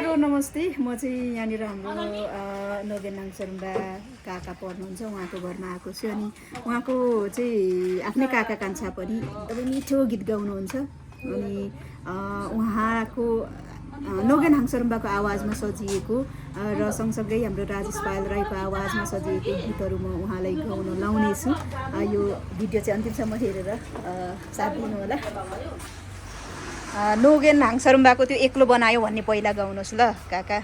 नमस्कार नमस्ते। म चाहिँ यहाँनिर हाम्रो नोगेन नाङसरुम्बा काका पर्नुहुन्छ, उहाँको घरमा आएको छु। अनि उहाँको चाहिँ आफ्नै काका कान्छा पनि एकदमै मिठो गीत गाउनुहुन्छ। अनि उहाँको नोगेन नाङसरुम्बाको आवाजमा सजिएको र सँगसँगै हाम्रो राजेश पायल राईको आवाजमा सजिएको गीतहरू म उहाँलाई गाउन लाउनेछु। यो भिडियो चाहिँ अन्तिमसम्म हेरेर साथ दिनु होला। नोगेन नाङसरुम्बाको त्यो एक्लो बनायो भन्ने पहिला गाउनुहोस् ल काका।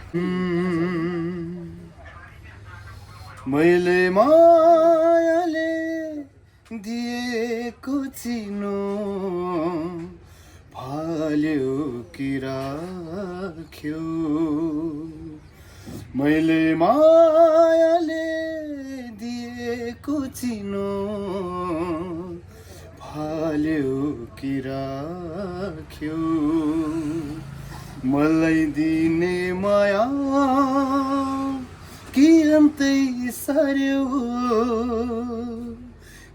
मैले मायाले दिएको चिनो फाल्यो कि राख्यो, मैले मायाले दिएको चिनो फाल्यो कि राख्यो, मलाई दिने माया कि अन्तै सार्यो,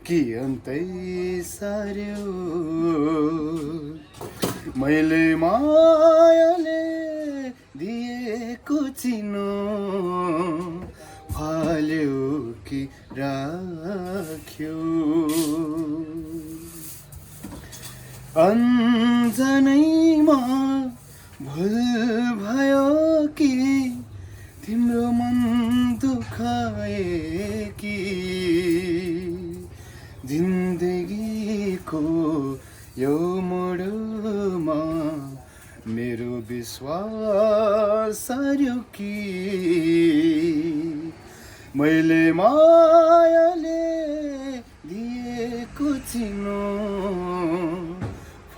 कि अन्तै सार्यो, मैले मायाले दिएको चिनो फाल्यो कि राख्यो, अन्जनैमा भुल भयो कि तिम्रो मन दुखाए कि जिन्दगीको यो मोडमा मेरो विश्वास सार्यो कि, मैले मायाले दिएको चिनो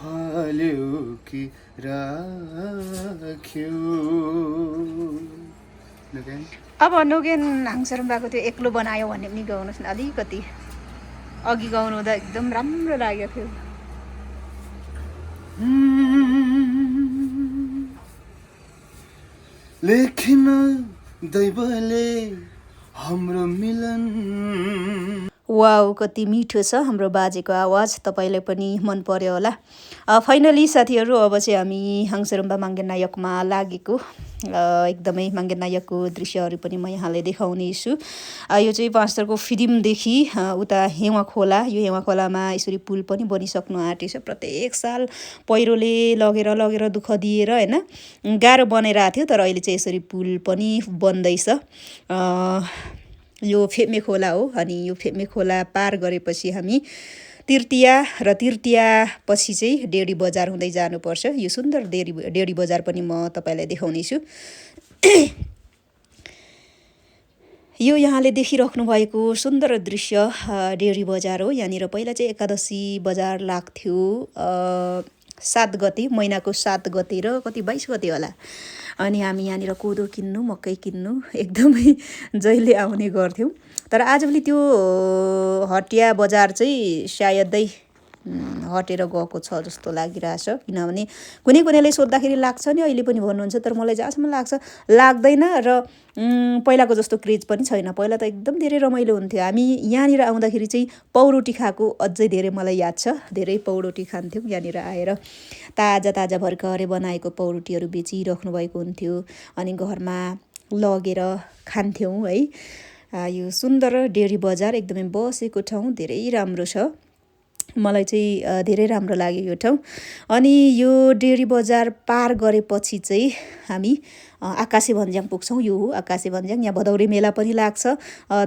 फाल्यो कि राख्यो। अब नोगेन नाङसरुम्बाको त्यो एक्लो बनायो भन्ने पनि गाउनुहोस् न अलिकति। अघि गाउनु हुँदा एकदम राम्रो लाग्यो थियो। लेखिन दैवले हाम्रो मिलन। वाउ, कति मिठो छ हाम्रो बाजेको आवाज। तपाईँलाई पनि मन पर्यो होला। फाइनली साथीहरू, अब चाहिँ हामी हाङसरुम्बा माङ्गे नायकमा लागेको एकदमै माङ्गे नायकको दृश्यहरू पनि म यहाँलाई देखाउने छु। यो चाहिँ पाँचथरको फिल्मदेखि उता हेवा खोला, यो हेवा खोलामा यसरी पुल पनि बनिसक्नु आँटेछ। प्रत्येक साल पहिरोले लगेर दुःख दिएर होइन गाह्रो बनाइरहेको थियो, तर अहिले चाहिँ यसरी पुल पनि बन्दैछ। यो फेमे खोला हो। अनि यो फेमे खोला पार गरेपछि हामी तिर्तिया र तिर्तिया पछि चाहिँ डेडी बजार हुँदै जानुपर्छ। यो सुन्दर डेडी बजार पनि म तपाईँलाई देखाउने छु। यो यहाँले देखिराख्नु भएको सुन्दर दृश्य डेडी बजार हो। यहाँनिर पहिला चाहिँ एकादशी बजार लाग्थ्यो 7 गते, महिनाको 7 गते र कति 22 गते होला। अनि हामी यहाँनिर कोदो किन्नु, मकै किन्नु एकदमै जहिले आउने गर्थ्यौँ। तर आजभोलि त्यो हटिया बजार चाहिँ सायदै हटेर गएको छ जस्तो लागिरहेछ। किनभने कुनैले सोद्धाखेरि लाग्छ नि अहिले पनि भन्नुहुन्छ, तर मलाई जहाँसम्म लाग्छ लाग्दैन। र पहिलाको जस्तो क्रेज पनि छैन। पहिला त एकदम धेरै रमाइलो हुन्थ्यो। हामी यहाँनिर आउँदाखेरि चाहिँ पौरोटी खाएको अझै धेरै मलाई याद छ। धेरै पौरोटी खान्थ्यौँ यहाँनिर आएर। ताजा भर्खरै बनाएको पौरोटीहरू बेचिराख्नु भएको हुन्थ्यो। अनि घरमा लगेर खान्थ्यौँ है। यो सुन्दर डेडी बजार एकदमै बसेको ठाउँ धेरै राम्रो छ। मलाई चाहिँ धेरै राम्रो लाग्यो यो ठाउँ। अनि यो डेडी बजार पार गरेपछि चाहिँ हामी आकाशे भन्ज्याङ पुग्छौँ। यो हो आकाशे भन्ज्याङ। यहाँ भदौरे मेला पनि लाग्छ।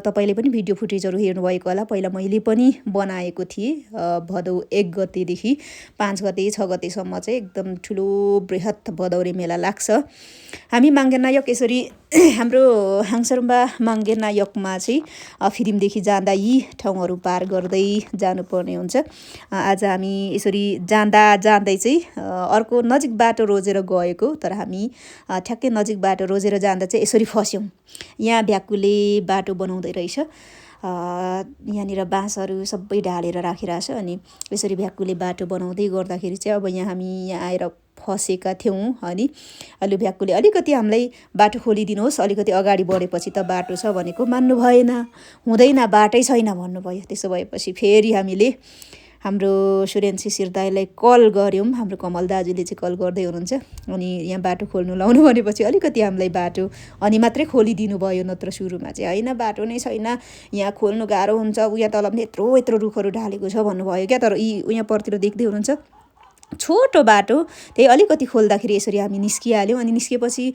तपाईँले पनि भिडियो फुटेजहरू हेर्नुभएको होला। पहिला मैले पनि बनाएको थिएँ। भदौ 1 गतेदेखि 5 गते 6 गतेसम्म चाहिँ एकदम ठुलो बृहत भदौरे मेला लाग्छ। हामी माङ्गे नायक यसरी हाम्रो हाङसरुम्बा माङ्गे नायकमा चाहिँ फिल्मदेखि जाँदा यी ठाउँहरू पार गर्दै जानुपर्ने हुन्छ। आज हामी यसरी जाँदै चाहिँ अर्को नजिक बाटो रोजेर गएको, तर हामी ठ्याक्कै नजिक बाटो रोजेर जाँदा चाहिँ यसरी फस्यौँ। यहाँ भ्याकुले बाटो बनाउँदै रहेछ। यहाँनिर बाँसहरू सबै ढालेर राखिरहेछ। अनि यसरी भ्याकुले बाटो बनाउँदै गर्दाखेरि चाहिँ अब हामी यहाँ आएर फसेका थियौँ। अनि अलि भ्याकुले अलिकति हामीलाई बाटो खोलिदिनुहोस्, अलिकति अगाडि बढेपछि त बाटो छ भनेको मान्नु भएन, हुँदैन बाटै छैन भन्नुभयो। त्यसो भएपछि फेरि हामीले हाम्रो सुरेन शिशिर दाईलाई कल गऱ्यौँ हाम्रो कमल दाजुले चाहिँ कल गर्दै हुनुहुन्छ अनि यहाँ बाटो खोल्नु लाउनु भनेपछि अलिकति हामीलाई बाटो अनि मात्रै खोलिदिनु भयो नत्र सुरुमा चाहिँ होइन बाटो नै छैन यहाँ खोल्नु गाह्रो हुन्छ उहाँ तल पनि यत्रो यत्रो रुखहरू ढालेको छ भन्नुभयो क्या तर यहाँ परतिर देख्दै हुनुहुन्छ छोटो बाटो त्यही अलिकति खोल्दाखेरि यसरी हामी निस्किहाल्यौँ अनि निस्केपछि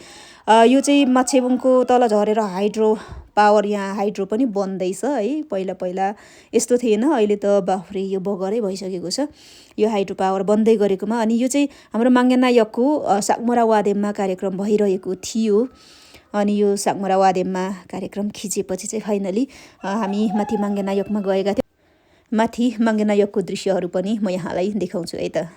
यो चाहिँ माछेबुङको तल झरेर हाइड्रो पावर यहाँ हाइड्रो पनि बन्दैछ है पहिला पहिला यस्तो थिएन अहिले त बाफ्रे यो बगरै भइसकेको छ यो हाइड्रो पावर बन्दै गरेकोमा अनि यो चाहिँ हाम्रो माङ्गेना यक्कु सागमरा वादेममा कार्यक्रम भइरहेको थियो अनि यो सागमरा वादेममा कार्यक्रम खिचेपछि चाहिँ फाइनली हामी माथि माङ्गेना यकमा गएका थियौँ माथि माङ्गेना यकको दृश्यहरू पनि म यहाँलाई देखाउँछु है त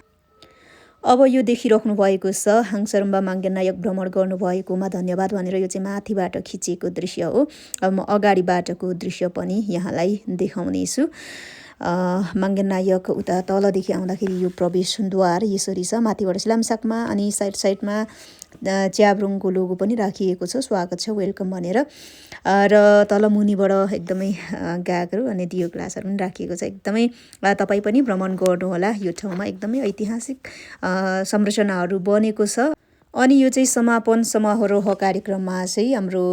अब यो देखिराख्नु भएको छ हाङसरुम्बा माङ्गेनायक भ्रमण गर्नुभएकोमा धन्यवाद भनेर यो चाहिँ माथिबाट खिचेको दृश्य हो अब म अगाडिबाटको दृश्य पनि यहाँलाई देखाउनेछु माङ्गेनायक उता तलदेखि आउँदाखेरि यो प्रवेशद्वार यसरी छ माथिबाट सिलामसाकमा अनि साइड साइडमा च्याब्रुङको लोगो पनि राखिएको छ स्वागत छ वेलकम भनेर र तल मुनिबाट एकदमै गागहरू अनि दियो ग्लासहरू पनि राखिएको छ एकदमै तपाईँ पनि भ्रमण गर्नुहोला यो ठाउँमा एकदमै ऐतिहासिक संरचनाहरू बनेको छ अनि यो चाहिँ समापन समारोह कार्यक्रममा चाहिँ हाम्रो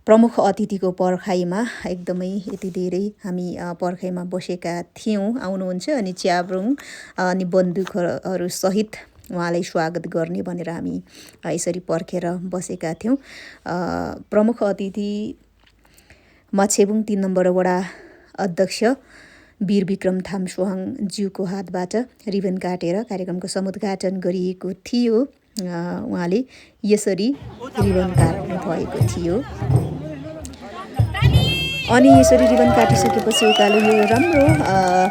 प्रमुख अतिथिको पर्खाइमा एकदमै यति धेरै हामी पर्खाइमा बसेका थियौँ आउनुहुन्छ अनि च्याब्रुङ अनि बन्दुकहरू सहित उहाँलाई स्वागत गर्ने भनेर हामी यसरी पर्खेर बसेका थियौँ प्रमुख अतिथि माछेबुङ 3 नम्बर वडा अध्यक्ष वीर विक्रम थामसोहाङ ज्यूको हातबाट रिबन काटेर कार्यक्रमको समुद्घाटन गरिएको थियो उहाँले यसरी रिबन काट्नु भएको थियो अनि यसरी रिबन काटिसकेपछि उकालो यो राम्रो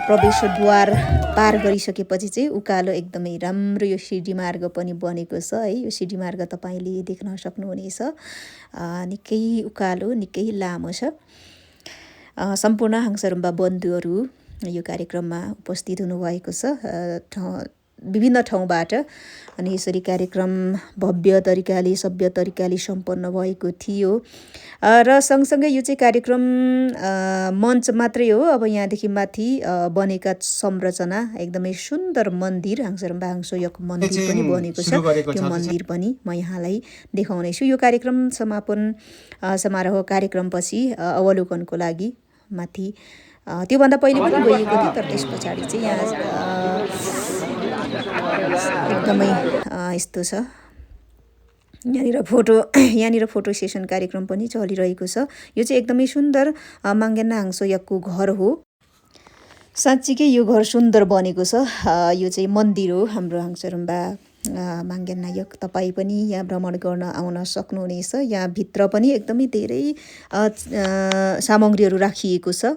प्रवेशद्वार पार गरिसकेपछि चाहिँ उकालो एकदमै राम्रो यो सिडी मार्ग पनि बनेको छ है यो सिडी मार्ग तपाईँले देख्न सक्नुहुनेछ निकै उकालो निकै लामो छ सम्पूर्ण हाङसरुम्बा बन्धुहरू यो कार्यक्रममा उपस्थित हुनुभएको छ विभिन्न ठाउँबाट अनि यसरी कार्यक्रम भव्य तरिकाले सभ्य तरिकाले सम्पन्न भएको थियो र सँगसँगै यो चाहिँ कार्यक्रम मञ्च मात्रै हो अब यहाँदेखि माथि बनेका संरचना एकदमै सुन्दर मन्दिर हाङसरुम्बा हाङसोयक मन्दिर पनि बनेको छ त्यो मन्दिर पनि म यहाँलाई देखाउनेछु यो कार्यक्रम समापन समारोह कार्यक्रमपछि अवलोकनको लागि माथि त्योभन्दा पहिले पनि गइएको थियो तर त्यस पछाडि चाहिँ यहाँ एकदमै यस्तो छ यहाँनिर फोटो सेसन कार्यक्रम पनि चलिरहेको छ यो चाहिँ एकदमै सुन्दर माङ्गेना हाङसोयकको घर हो साँच्चीकै यो घर सुन्दर बनेको छ यो चाहिँ मन्दिर हो हाम्रो हाङसरुम्बा माङ्गेनायक तपाईँ पनि यहाँ भ्रमण गर्न आउन सक्नुहुनेछ यहाँ भित्र पनि एकदमै धेरै सामग्रीहरू राखिएको छ